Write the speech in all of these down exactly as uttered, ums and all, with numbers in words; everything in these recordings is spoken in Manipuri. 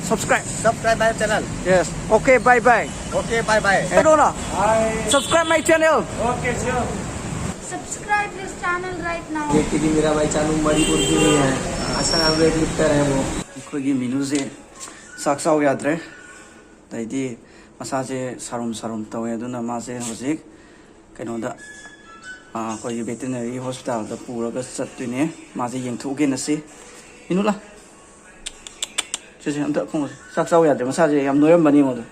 Subscribe. Subscribe my channel. Yes. Okay, bye bye. Okay, bye bye. Ano na? Bye. Subscribe my channel. Okay, sure. Subscribe this channel right now. ये किसी मेरा भाई चानू मणिपुर की नहीं है। अच्छा नाम वेट लिफ्टर है वो। ꯑꯩꯈꯣꯏꯒꯤ ꯃꯤꯅꯨꯁꯦ ꯆꯥꯛ ꯆꯥꯎ ꯌꯥꯗ꯭ꯔꯦ꯫ ꯑꯗꯩꯗꯤ ꯃꯁꯥꯁꯦ ꯁꯥꯔꯨꯝ ꯁꯥꯔꯨꯝ ꯇꯧꯋꯦ꯫ ꯑꯗꯨꯅ ꯃꯥꯁꯦ ꯍꯧꯖꯤꯛ ꯀꯩꯅꯣꯗ, ꯑꯥ, ꯑꯩꯈꯣꯏꯒꯤ ꯚꯦꯇꯤꯅꯔꯤ ꯍꯣꯁꯄꯤꯇꯥꯜꯗ ꯄꯨꯔꯒ ꯆꯠꯇꯣꯏꯅꯦ꯫ ꯃꯥꯁꯦ ꯌꯦꯡꯊꯣꯛꯎꯒꯦꯅ ꯁꯤ꯫ ꯃꯤꯅꯨꯂꯥ꯫ ꯁꯤꯁꯦ ꯑꯝꯇ ꯈꯣꯡꯉꯨꯁꯦ꯫ ꯆꯥꯛ ꯆꯥꯎ ꯌꯥꯗ꯭ꯔꯦ꯫ ꯃꯁꯥꯁꯦ ꯌꯥꯝ ꯅꯣꯏꯔꯝꯕꯅꯤ ꯑꯩꯉꯣꯟꯗ꯫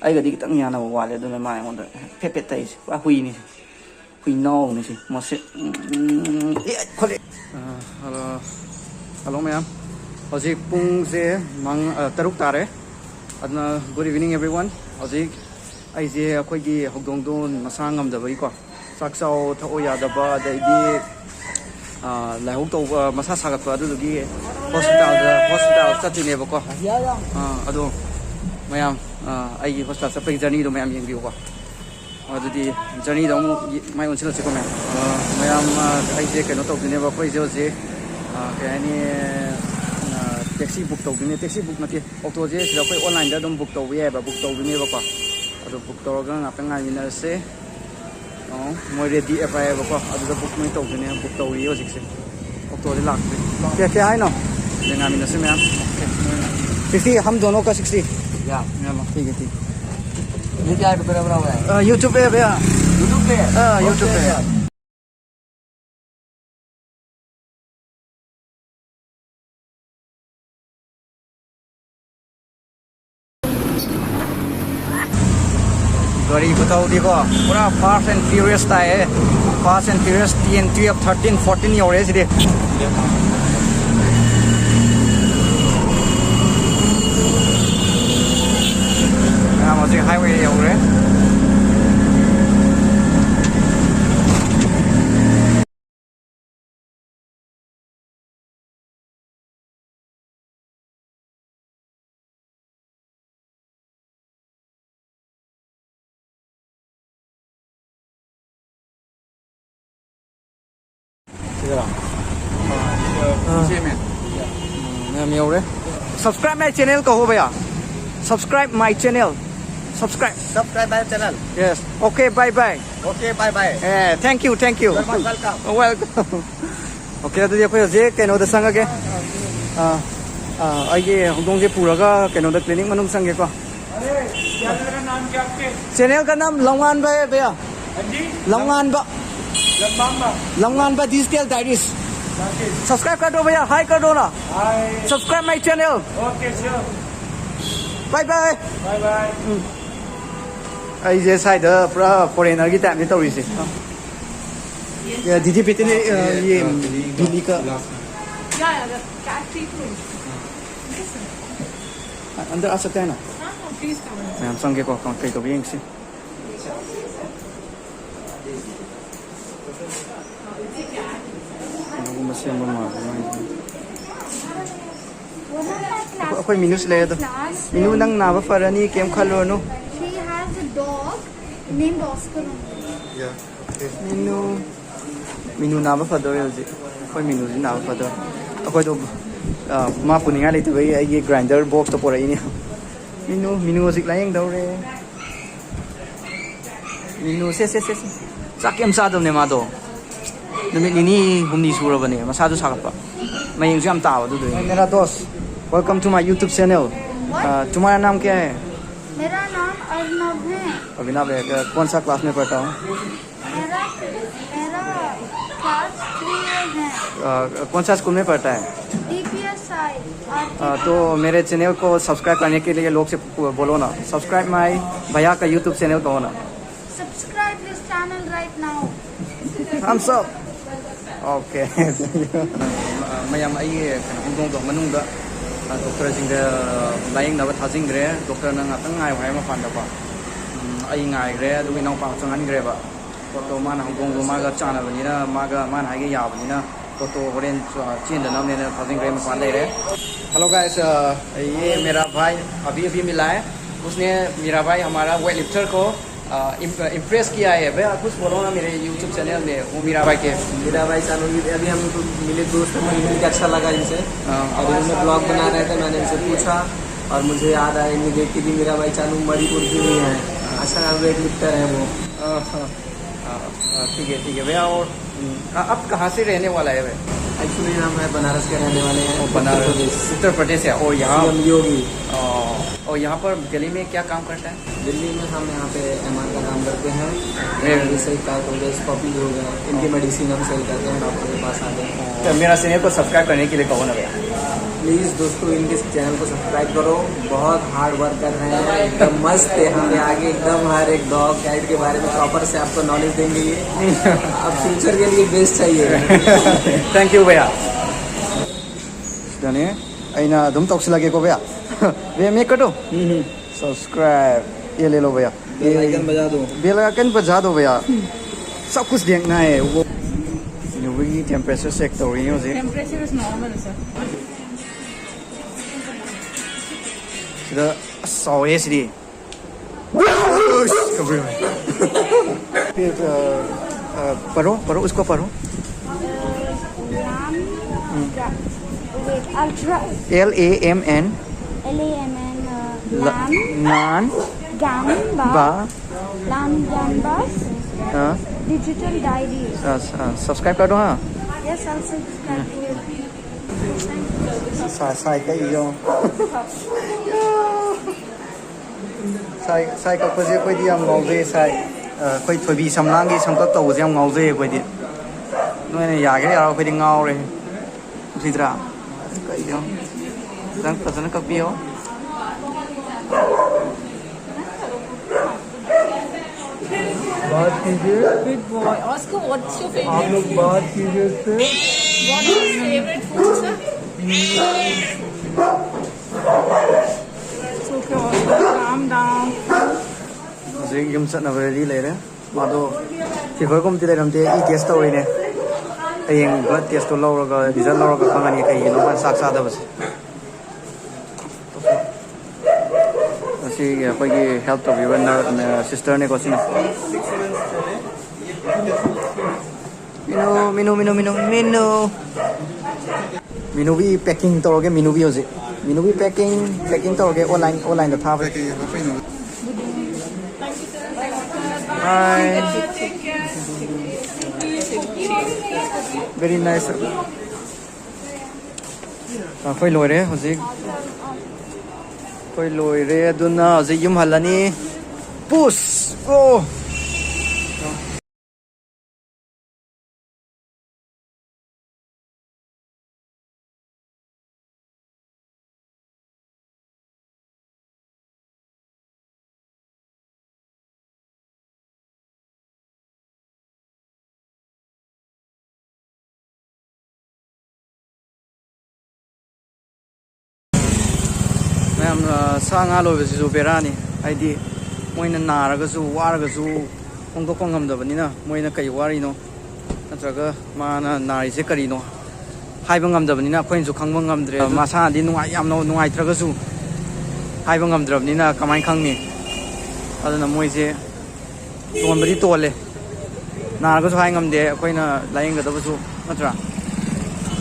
ꯑꯩꯒꯗꯤ ꯈꯤꯇꯪ ꯌꯥꯅꯕ ꯋꯥꯠꯂꯦ꯫ ꯑꯗꯨꯅ ꯃꯥ ꯑꯩꯉꯣꯟꯗ ꯐꯦꯠ ꯐꯦꯠ ꯇꯩꯁꯦ꯫ ꯄꯨꯔꯥ ꯍꯨꯏꯅꯤ꯫ ꯍꯨꯏꯅꯥꯎꯅꯤ ꯁꯤ꯫ ꯃꯁꯤ꯫ ꯎꯝ, ꯑꯦ, ꯈꯣꯠꯂꯦ꯫ ꯑ, ꯍꯜꯂꯣ꯫ ꯍꯜꯂꯣ ꯃꯌꯥꯝ꯫ ꯍꯧꯖꯤꯛ ꯄꯨꯡꯁꯦ ꯃꯪ-, ꯑ, ꯇꯔꯨꯛ ꯇꯥꯔꯦ꯫ ꯑꯗꯨꯅ, good evening everyone꯫ ꯍꯧꯖꯤꯛ ꯑꯩꯁꯦ ꯑꯩꯈꯣꯏꯒꯤ ꯍꯧꯗꯣꯡꯗꯣ ꯃꯁꯥ ꯉꯝꯗꯕꯒꯤꯀꯣ, ꯆꯥꯛ ꯆꯥꯎ ꯊꯛꯑꯣ ꯌꯥꯗꯕ, ꯑꯗꯩꯗꯤ, ꯑ, ꯂꯥꯏꯍꯧ ꯇꯧꯕ, ꯃꯁꯥ ꯁꯥꯒꯠꯄ, ꯑꯗꯨꯗꯨꯒꯤ ꯍꯣꯁꯄꯤꯇꯥꯜꯗ, ꯍꯣꯁꯄꯤꯇꯥꯜ ꯆꯠꯇꯣꯏꯅꯦꯕꯀꯣ꯫ ꯑ, ꯑꯗꯣ ꯃꯌꯥꯝ, ꯑ, ꯑꯩꯒꯤ ꯍꯣꯁꯄꯤꯇꯥꯜ ꯆꯠꯄꯒꯤ ꯖꯔꯅꯤꯗꯣ ꯃꯌꯥꯝ ꯌꯦꯡꯕꯤꯌꯨꯀꯣ꯫ ꯑꯗꯨꯗꯤ ꯖꯔꯅꯤꯗꯣ ꯑꯃꯨꯛ ꯌꯦ-, ꯃꯥꯏ ꯑꯣꯟꯁꯤꯜꯂꯁꯤꯀꯣ ꯃꯌꯥꯝ꯫ ꯑ, ꯃꯌꯥꯝ, ꯑ, ꯑꯩꯁꯦ ꯀꯩꯅꯣ ꯇꯧꯗꯣꯏꯅꯦꯕ, ꯑꯩꯈꯣꯏꯁꯦ ꯍꯧꯖꯤꯛ, ꯑ, ꯀꯩ ꯍꯥꯏꯅꯤ, ꯑ, ꯇꯦꯛꯁꯤ ꯕꯨꯛ ꯇꯧꯗꯣꯏꯅꯦ꯫ ꯇꯦꯛꯁꯤ ꯕꯨꯛ ꯅꯠꯇꯦ, ꯑꯣꯇꯣꯁꯦ ꯁꯤꯗ ꯑꯩꯈꯣꯏ ꯑꯣꯟꯂꯥꯏꯟꯗ ꯑꯗꯨꯝ ꯕꯨꯛ ꯇꯧꯕ ꯌꯥꯏꯑꯕ, ꯕꯨꯛ ꯇꯧꯗꯣꯏꯅꯦꯕꯀꯣ꯫ ꯑꯗꯣ ꯕꯨꯛ ꯇꯧꯔꯒ ꯉꯥꯛꯇꯪ ꯉꯥꯏꯃꯤꯟꯅꯔꯁꯦ꯫ ꯑꯣ, ꯃꯣꯏ ꯔꯦꯗꯤ ꯑꯦꯞ ꯍꯥꯏꯌꯦꯕꯀꯣ, ꯑꯗꯨꯗ ꯕꯨꯛ ꯃꯣꯏ ꯇꯧꯗꯣꯏꯅꯦ, ꯕꯨꯛ ꯇꯧꯔꯤ ꯍꯧꯖꯤꯛꯁꯦ꯫ ꯑꯣꯛꯇꯣꯗꯤ ꯂꯥꯛꯇ꯭ꯔꯤ꯫ ꯀꯌꯥ, ꯀꯌꯥ ꯍꯥꯏꯅꯣ? ꯁꯤꯗ ꯉꯥꯏꯃꯤꯟꯅꯁꯤ ꯃꯌꯥꯝ꯫ सिक्सटी, हम दोनों का सिक्सटी। या। चलो। ठीक है, ठीक। ये क्या ऐड करा बना हुआ है? अ, YouTube पे है भैया। YouTube पे है? हाँ, YouTube पे है। ꯒꯥꯔꯤ ꯈꯨꯊꯧꯗꯤꯀꯣ, ꯄꯨꯔꯥ Fast and Furious ꯇꯥꯏꯌꯦ꯫ Fast and Furious ten, twelve, thirteen, fourteen ꯌꯧꯔꯦ ꯁꯤꯗꯤ꯫ ꯃꯌꯥꯝ ꯍꯧꯖꯤꯛ highway ꯌꯧꯔꯦ꯫ ꯁꯤꯗꯔꯣ? ꯑꯥ, ꯁꯤ ꯃꯌꯥꯝ ꯌꯧꯔꯦ꯫ Subscribe my channel कहो भैया. Subscribe my channel. Subscribe. Subscribe my channel. Yes. Okay, bye bye. Okay, bye bye. Eh, thank you, thank you. You're most welcome. Welcome. Okay, ꯑꯗꯨꯗꯤ ꯑꯩꯈꯣꯏ ꯍꯧꯖꯤꯛ ꯀꯩꯅꯣꯗ ꯆꯪꯉꯒꯦ. ꯑꯥ, ꯑꯥ, ꯑꯩꯒꯤ ꯍꯧꯗꯣꯡꯁꯦ ꯄꯨꯔꯒ ꯀꯩꯅꯣꯗ clinic ꯃꯅꯨꯡ ꯆꯪꯒꯦꯀꯣ. अरे, क्या मेरा नाम क्या आपके? Channel का नाम लंगानबा है भैया. हाँ जी. लंगानबा. लंबामा. लंगानबा Digital Diaries. राकेश. Subscribe कर दो भैया, hi कर दो ना. Hi. Subscribe my channel. Okay, sure. Bye bye. Bye bye. ꯑꯩꯁꯦ ꯁ꯭ꯋꯥꯏꯗ ꯄꯨꯔꯥ foreigner ꯒꯤ type ꯅꯤ ꯇꯧꯔꯤꯁꯦ. ꯗꯤꯗꯤ ꯄꯤꯇꯤꯅꯦ. ꯌꯦ ꯕꯤꯂꯤ ꯀ Yeah, yeah, the cat treatment. This one. Under ꯑꯁ ꯇꯥꯏꯅ. हाँ, हाँ, please come in. ꯃꯌꯥꯝ ꯆꯪꯒꯦꯀꯣ, ꯀꯩ ꯇꯧꯕ ꯌꯦꯡꯁꯤ. ꯀꯩꯅꯣꯒꯨꯝꯕ ꯁꯦꯝꯕ ꯃꯥꯜꯂꯦ ꯃꯣꯏꯁꯦ. ꯑꯩꯈꯣꯏ ꯃꯤꯅꯨꯁꯨ ꯂꯩ ꯑꯗꯣ. ꯃꯤꯅꯨ, ꯅꯪ ꯅꯥꯕ ꯐꯔꯅꯤ, ꯀꯩꯝ ꯈꯜꯂꯨꯔꯅꯨ. She has a dog named Oscar only. ꯃꯤꯅꯨ, ꯃꯤꯅꯨ ꯅꯥꯕ ꯐꯗꯧꯔꯦ ꯍꯧꯖꯤꯛ. ꯑꯩꯈꯣꯏ ꯃꯤꯅꯨꯁꯤ ꯅꯥꯕ ꯐꯗꯧꯔꯦ. ꯑꯩꯈꯣꯏꯗꯣ, ꯑ, ꯃꯥ ꯄꯨꯅꯤꯡꯉꯥꯏ ꯂꯩꯇꯕꯒꯤ ꯑꯩꯒꯤ grinder box ꯇ ꯄꯨꯔꯛꯏꯅꯦ. ꯃꯤꯅꯨ, ꯃꯤꯅꯨ ꯍꯧꯖꯤꯛ ꯂꯥꯏꯌꯦꯡꯗꯧꯔꯦ. ꯃꯤꯅꯨ, ꯁꯦ, ꯁꯦ, ꯁꯦ, ꯁꯦ. ꯆꯥꯛ ꯀꯩꯝ ꯆꯥꯗꯕꯅꯦ ꯃꯥꯗꯣ. ꯅꯨꯃꯤꯠ ꯅꯤꯅꯤ ꯍꯨꯝꯅꯤ ꯁꯨꯔꯕꯅꯦ ꯃꯁꯥꯁꯨ ꯁꯥꯒꯠꯄ. ꯃꯌꯦꯡꯁꯨ ꯌꯥꯝ ꯇꯥꯕ ꯑꯗꯨꯗꯨꯒꯤ. Mera dost, welcome to my YouTube channel. Uh, तुम्हारा नाम क्या है? मेरा नाम अर्नब है. अभिनव है. कौन सा class में पढ़ता हूँ? मेरा मेरा क्लास थ्री है. Uh, कौन सा स्कूल में पढ़ता है? डीपीएसआई. Uh, तो मेरे channel को subscribe करने के लिए लोग से बोलो ना, subscribe my भैया का YouTube channel कहो ना. Subscribe this channel right now. Thumbs up. Okay. ꯃꯌꯥꯝ ꯑꯩꯒꯤ ꯀꯩꯅꯣ ꯍꯧꯗꯣꯡꯗꯣ ꯃꯅꯨꯡꯗ doctor ꯁꯤꯡꯗ ꯂꯥꯏꯌꯦꯡꯅꯕ ꯊꯥꯖꯤꯟꯈ꯭ꯔꯦ. Doctor ꯅ ꯉꯥꯛꯇꯪ ꯉꯥꯏꯌꯨ ꯍꯥꯏ ꯃꯄꯥꯟꯗꯀꯣ. ꯎꯝ, ꯑꯩ ꯉꯥꯏꯈ꯭ꯔꯦ, ꯑꯗꯨꯒ ꯏꯅꯥꯎꯄꯥ ꯆꯪꯍꯟꯈ꯭ꯔꯦꯕ. ꯄꯣꯠꯇꯣ ꯃꯥꯅ ꯍꯧꯗꯣꯡꯗꯣ ꯃꯥꯒ ꯆꯥꯟꯅꯕꯅꯤꯅ, ꯃꯥꯒ ꯃꯥꯅ ꯍꯥꯏꯒ ꯌꯥꯕꯅꯤꯅ ꯄꯣꯠꯇꯣ ꯍꯣꯔꯦꯟ ꯆꯦꯟꯗꯅꯕꯅꯦꯅ ꯊꯥꯖꯤꯟꯈ꯭ꯔꯦ ꯃꯄꯥꯟ ꯂꯩꯔꯦ. Hello guys, ये मेरा भाई अभी अभी मिला है. उसने, मेरा भाई हमारा weight lifter को इम्प्रेस किया है भैया? कुछ बोलो ना मेरे यूट्यूब चैनल में, वो मीरा भाई के। मीरा भाई चानू भी, अभी हम तो मिले दोस्त हैं, मिल के अच्छा लगा इनसे। हाँ। और इन्होंने ब्लॉग बना रहे थे, मैंने इनसे पूछा और मुझे याद आया, इनने देख के भी मीरा भाई चानू मणिपुर की नहीं है, अच्छा वेट लिफ्टर है वो। हाँ, हाँ। हाँ, हाँ, ठीक है, ठीक है भैया। और हम्म, आ- आप कहाँ से रहने वाला है भैया? एक्चुअली हम हैं बनारस के रहने वाले हैं, ओ, बनारस। उत्तर प्रदेश। उत्तर प्रदेश है। और यहाँ हम योगी। ओ, और यहाँ पर दिल्ली में क्या काम करता है? दिल्ली में हम यहाँ पे एमआर का काम करते हैं। मेरे जैसे काई कॉलेज कॉपी हो गया, इनकी मेडिसिन हम सेल करते हैं, डॉक्टर के पास आते हैं। तो मेरा चैनल को सब्सक्राइब करने के लिए कहो ना भैया। प्लीज़ दोस्तों, इनके चैनल को सब्सक्राइब करो, बहुत हार्ड वर्क कर रहे हैं, एकदम मस्त है। हमें आगे एकदम हर एक डॉग कैट के बारे में प्रॉपर से आपको नॉलेज देंगे ये। अब फ्यूचर के लिए बेस्ट चाहिए। Thank you भैया। ꯁꯤꯗꯅꯦ ꯑꯩꯅ ꯑꯗꯨꯝ ꯇꯧꯁꯤꯜꯂꯒꯦꯀꯣ ꯚꯩꯌꯥ꯫ ꯚꯩꯌꯥ, ꯃꯦꯠꯀꯗꯣ? ꯎꯝ꯫ Subscribe, ये ले लो भैया। बेल आइकन बजा दो। बेल आइकन बजा दो भैया। सब कुछ देखना है वो। ꯌꯨꯕꯤꯒꯤ ꯇꯦꯝꯄꯔꯦꯆꯔ ꯆꯦꯛ ꯇꯧꯔꯤ ꯍꯧꯖꯤꯛ꯫ Temperature is normal, sir. ꯁꯤꯗ ꯑꯁ ꯆꯥꯎꯋꯦ ꯁꯤꯗꯤ꯫ फिर, अ, अ, पढ़ो, पढ़ो, उसको पढ़ो। Lam, Ga-, wait, Altra. L A M N. L A M N, uh, La-, Lam. Naan. Gan, Ba. बा. Lam, Gan, Bas. हाँ। Digital Diary. हाँ, हाँ, सब्सक्राइब कर दो, हाँ। Yes, I'll subscribe to it. सा-, साई का ये जो। ꯁꯥꯏ, ꯁꯥꯏ ꯀꯛꯄꯁꯦ ꯑꯩꯈꯣꯏꯗꯤ ꯌꯥꯝ ꯉꯥꯎꯖꯩ꯫ ꯁꯥꯏ, ꯑ, ꯑꯩꯈꯣꯏ ꯊꯣꯏꯕꯤ ꯁꯝꯂꯥꯡꯒꯤ ꯁꯝꯀꯛ ꯇꯧꯕꯁꯦ ꯌꯥꯝ ꯉꯥꯎꯖꯩ ꯑꯩꯈꯣꯏꯗꯤ꯫ ꯅꯣꯏꯅ ꯌꯥꯒꯦꯔꯥ ꯌꯥꯔꯣꯏ, ꯑꯩꯈꯣꯏꯗꯤ ꯉꯥꯎꯔꯦ꯫ ꯎꯁꯤꯗ꯭ꯔꯥ? ꯀꯩꯅꯣ? ꯈꯤꯇꯪ ꯐꯖꯅ ꯀꯛꯄꯤꯌꯣ꯫ बात कीजिए। Good boy. Oscar, what's your favorite आप लोग food? बात कीजिए इससे। What is your favorite food, sir? It's okay, Oscar. Calm down. ꯍꯧꯖꯤꯛ ꯌꯨꯝ ꯆꯠꯅꯕ ꯔꯦꯗꯤ ꯂꯩꯔꯦ꯫ ꯃꯥꯗꯣ ꯐꯤꯚꯔꯒꯨꯝꯕꯗꯤ ꯂꯩꯔꯝꯗꯦ, ꯏ ꯇꯦꯁ ꯇꯧꯔꯤꯅꯦ꯫ ꯍꯌꯦꯡ ꯕ꯭ꯂꯗ ꯇꯦꯁꯇꯣ ꯂꯧꯔꯒ, ꯔꯤꯖꯜ ꯂꯧꯔꯒ ꯈꯪꯉꯅꯤ ꯀꯩꯒꯤꯅꯣ ꯃꯥꯅ ꯆꯥꯛ ꯆꯥꯗꯕꯁꯦ꯫ ꯁꯤꯒꯤ ꯑꯩꯈꯣꯏꯒꯤ ꯍꯦꯜꯞ ꯇꯧꯕꯤꯕ ꯅꯔ-, ꯅ-, ꯁꯤꯁꯇꯔꯅꯦꯀꯣ ꯁꯤꯅ꯫ ꯃꯤꯅꯨ, ꯃꯤꯅꯨ, ꯃꯤꯅꯨ, ꯃꯤꯅꯨ, ꯃꯤꯅꯨ꯫ ꯃꯤꯅꯨꯒꯤ ꯄꯦꯀꯤꯡ ꯇꯧꯔꯒꯦ, ꯃꯤꯅꯨꯒꯤ ꯍꯧꯖꯤꯛ꯫ ꯃꯤꯅꯨꯒꯤ ꯄꯦꯀꯤꯡ, ꯄꯦꯀꯤꯡ ꯇꯧꯔꯒꯦ, ꯑꯣꯟꯂꯥꯏꯟ, ꯑꯣꯟꯂꯥꯏꯟꯗ ꯊꯥꯕ꯫ ꯀꯩꯀꯩ ꯍꯥꯞꯄꯛꯏꯅꯣ? Bye. Very nice. ꯑꯩꯈꯣꯏ ꯂꯣꯏꯔꯦ ꯍꯧꯖꯤꯛ꯫ ꯑꯩꯈꯣꯏ ꯂꯣꯏꯔꯦ, ꯑꯗꯨꯅ ꯍꯧꯖꯤꯛ ꯌꯨꯝ ꯍꯜꯂꯅꯤ꯫ Push! Go! ꯃꯌꯥꯝ, ꯑ, ꯁꯥ ꯉꯥ ꯂꯣꯏꯕꯁꯤꯁꯨ ꯕꯦꯔꯥꯅꯤ꯫ ꯍꯥꯏꯗꯤ, ꯃꯣꯏꯅ ꯅꯥꯔꯒꯁꯨ, ꯋꯥꯔꯒꯁꯨ ꯐꯣꯡꯗꯣꯛꯄ ꯉꯝꯗꯕꯅꯤꯅ, ꯃꯣꯏꯅ ꯀꯩ ꯋꯥꯔꯤꯅꯣ, ꯅꯠꯇ꯭ꯔꯒ ꯃꯥꯅ ꯅꯥꯔꯤꯁꯦ ꯀꯔꯤꯅꯣ ꯍꯥꯏꯕ ꯉꯝꯗꯕꯅꯤꯅ, ꯑꯩꯈꯣꯏꯅꯁꯨ ꯈꯪꯕ ꯉꯝꯗ꯭ꯔꯦ꯫ ꯑꯗꯨ ꯃꯁꯥꯅꯗꯤ ꯅꯨꯡꯉꯥꯏ-, ꯌꯥꯝꯅ ꯅꯨꯡꯉꯥꯏꯇ꯭ꯔꯒꯁꯨ, ꯍꯥꯏꯕ ꯉꯝꯗ꯭ꯔꯕꯅꯤꯅ ꯀꯃꯥꯏꯅ ꯈꯪꯅꯤ? ꯑꯗꯨꯅ ꯃꯣꯏꯁꯦ ꯇꯣꯟꯕꯗꯤ ꯇꯣꯜꯂꯦ, ꯅꯥꯔꯒꯁꯨ ꯍꯥꯏ ꯉꯝꯗꯦ ꯑꯩꯈꯣꯏꯅ ꯂꯥꯏꯌꯦꯡꯒꯗꯕꯁꯨ, ꯅꯠꯇ꯭ꯔꯥ?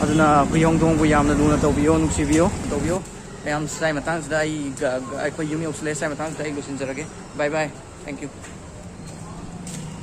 ꯑꯗꯨꯅ ꯍꯨꯏ ꯍꯧꯗꯣꯡꯕꯨ ꯌꯥꯝꯅ ꯂꯨꯅ ꯇꯧꯕꯤꯌꯣ, ꯅꯨꯡꯁꯤꯕꯤꯌꯣ, ꯇꯧꯕꯤꯌꯣ꯫ ꯃꯌꯥꯝ, ꯁ꯭ꯋꯥꯏ ꯃꯇꯥꯡꯁꯤꯗ ꯑꯩ ꯒ-, ꯒ-, ꯑꯩꯈꯣꯏ ꯌꯨꯝ ꯌꯧꯁꯤꯜꯂꯛꯑꯦ, ꯁ꯭ꯋꯥꯏ ꯃꯇꯥꯡꯁꯤꯗ ꯑꯩ ꯂꯣꯏꯁꯤꯟꯖꯔꯒꯦ꯫ Bye bye. Thank you.